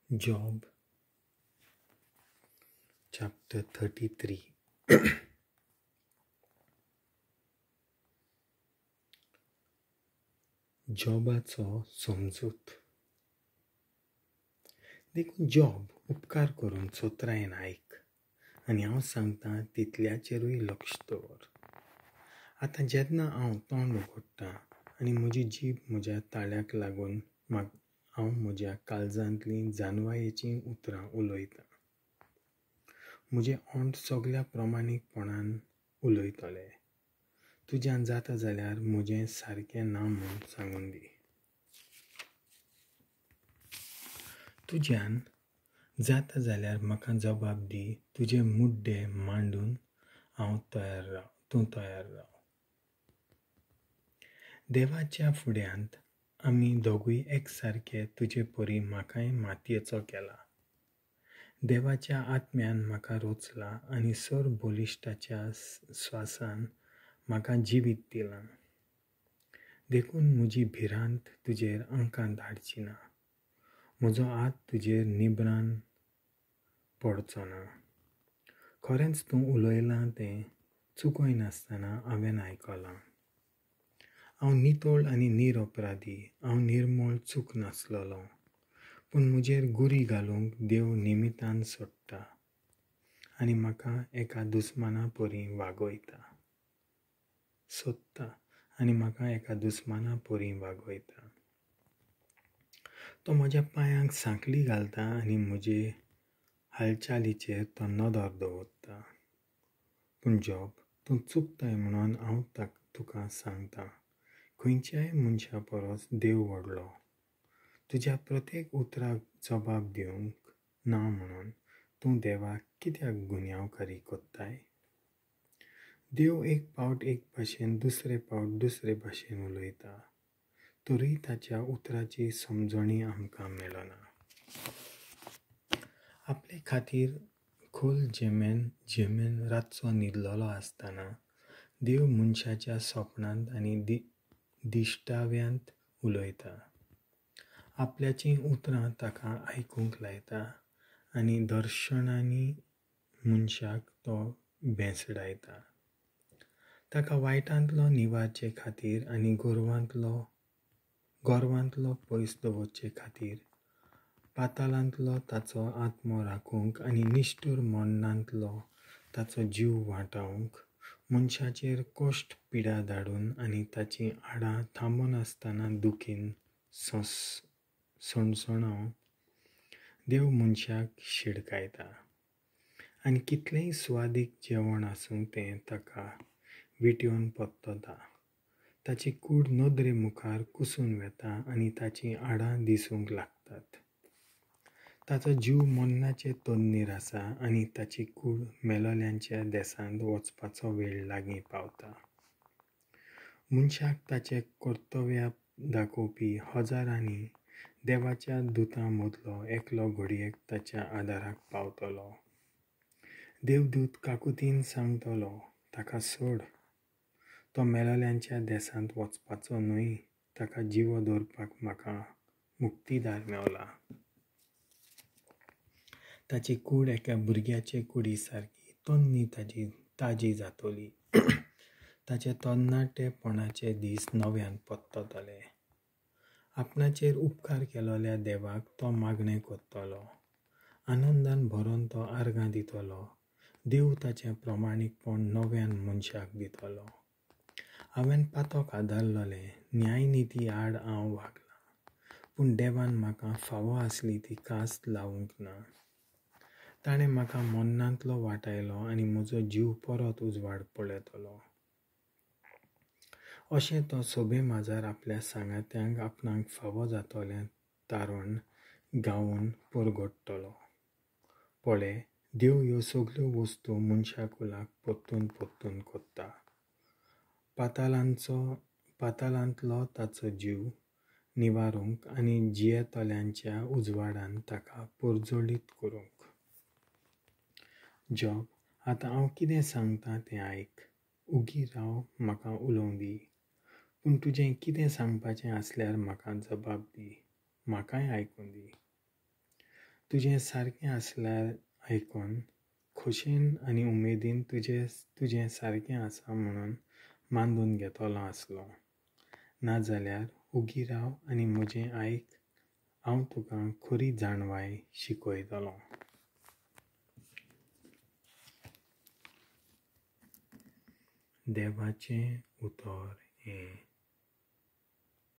Job chapter 33. जॉबाचो समजूत. देखून job उपकार करून चतुरायेन आयक आनी हांव सांगता तितल्याचेरूय लक्ष दवर. आतां जेन्ना हांव तोंड उगडटां आनी म्हजी जीब म्हज्या ताळ्याक लागून हांव म्हज्या काळजांतलीं जानवायेचीं उतरां उलयतां. म्हजें ओंठ सगल्या प्रमाणीकपणान उलयतले. तुज्यान जाता जाल्यार म्हजें सारकें ना म्हूण सांगून दी. तुज्यान जाता जाल्यार म्हाका जबाब दी. तुजे मुड्डे मांडून हांव तयार राव, तूं तयार राव. देवाच्या फुड्यांत आमी दोगूय एकसारके तुजे परी म्हाकाय मातयेचो केला. देवाच्या आत्म्यान म्हाका रचला आनी सर बलिश्टाच्या स्वासान म्हाका जिवीत दिलां. देखून म्हजी भिरांत तुजेर अंकांत हाडची ना, म्हजो हात तुजेर निबरान पडचो ना. खरेंच तूं उलयलां तें चुकयनासतना हांवें आयकलां. हांव नितळ आनी निरअपराधी, हांव निर्मळ चूक नासलेलो. पूण म्हजेर गुरी घालूंक देव निमितान सोडटा आनी म्हाका एका दुस्माना परी वागयता सोदता आनी म्हाका एका दुस्माना परी वागयता. तो म्हज्या पांयांक सांखळी घालता आनी म्हजे हालचालीचेर तो नदर दवरता. पूण जॉब, तूं चुकताय म्हणून हांव तुका सांगता. खंयच्याय मनशा परस देव व्हडलो. तुज्या प्रत्येक उतराक जबाब दिवंक ना म्हणून तूं देवाक कित्याक गुन्यांवकारी कोत्ताय? देव एक पावट एक भाशेन, दुसरे पावट दुसरे भाशेन उलयता, तरूय ताच्या उतराची समजणी आमकां मेळना. आपले खातीर खोल झेमेन झेमेन रातचो न्हिदलेलो आसतना देव मनशाच्या सपनांत आनी दिश्टाव्यांत उलयता. आपल्याचीं उतरां ताका आयकूंक लायता आनी दर्शनांनी मनशाक तो भेसडायता. ताका वायटांतलो निवारचे खातीर आनी गोरवांतलो पयस दवरचे खातीर, पातालांतलो ताचो आत्मो राखूंक आनी निश्ठूर मरणांतलो ताचो जीव वाटावंक, मनशाचेर कश्ट पिडा धाडून आनी ताचीं हाडां थांबनासतना दुखीन सणसणावन देव मनशाक शिडकायता. आनी कितलेंय सुवादीक जेवण आसूं तें ताका विटयोवन परतता. ताची कूड नदरे मुखार कुसून वता आनी ताचीं हाडां दिसूंक लागतात. ताचो जीव मरणाचे तन्नीर आसा आनी ताची कूड मेलोल्यांच्या देसांत वचपाचो वेळ लागीं पावता. मनशाक ताचें कर्तव्य दाखोवपी हजारांनी देवाच्या दुतां मदलो एकलो घडयेक ताच्या आदाराक पावतलो. देवदूत काकुतीन सांगतलो, ताका सोड, तो मेलोल्यांच्या देसांत वचपाचो न्हय. ताका जिवो दवरपाक म्हाका मुक्तीदार मेवला. ताची कूड एका भुरग्याचे कुडी सारकी तन्नी ताजी जातली. ताचे तरणाटेपणाचे दीस नव्यान परततले. आपणाचेर उपकार केलोल्या देवाक तो मागणें करतलो. आनंदान भरून तो आर्गां दितलो. देव ताचें प्रमाणीकपण नव्यान मनशाक दितलो. हांवें पातक आदारलोलें, न्यायनिती आड हांव वागलां, पूण देवान म्हाका फावो आसली ती कास्त लावूंक ना. ताणें म्हाका मरणांतलो वाटायलो आनी म्हजो जीव परत उजवाड पळयतलो. अशें तो सोबे माजार आपल्या सांगात्यांक आपणाक फावो जातलें तारण गावन परगडटलो. पळय, देव ह्यो सगल्यो वस्तू मनशाकुलाक परतून परतून करता. पातालांतलो ताचो जीव निवारूंक आनी जियेतल्यांच्या उजवाडान ताका परजळीत करूंक. जॉब, आतां हांव कितें सांगता तें आयक. उगी राव, म्हाका उलोवं दी. पूण तुजें कितें सांगपाचें आसल्यार म्हाका जबाब दी, म्हाकाय आयकूं दी. तुजें सारकें आसल्यार आयकून खोशेन आनी उमेदीन तुजें सारकें आसा म्हणून मानून घेतलो आसलो. नाजाल्यार उगी राव आनी म्हजें आयक, हांव तुका खरी जाणवाय शिकयतलो. देवाचें उतर हें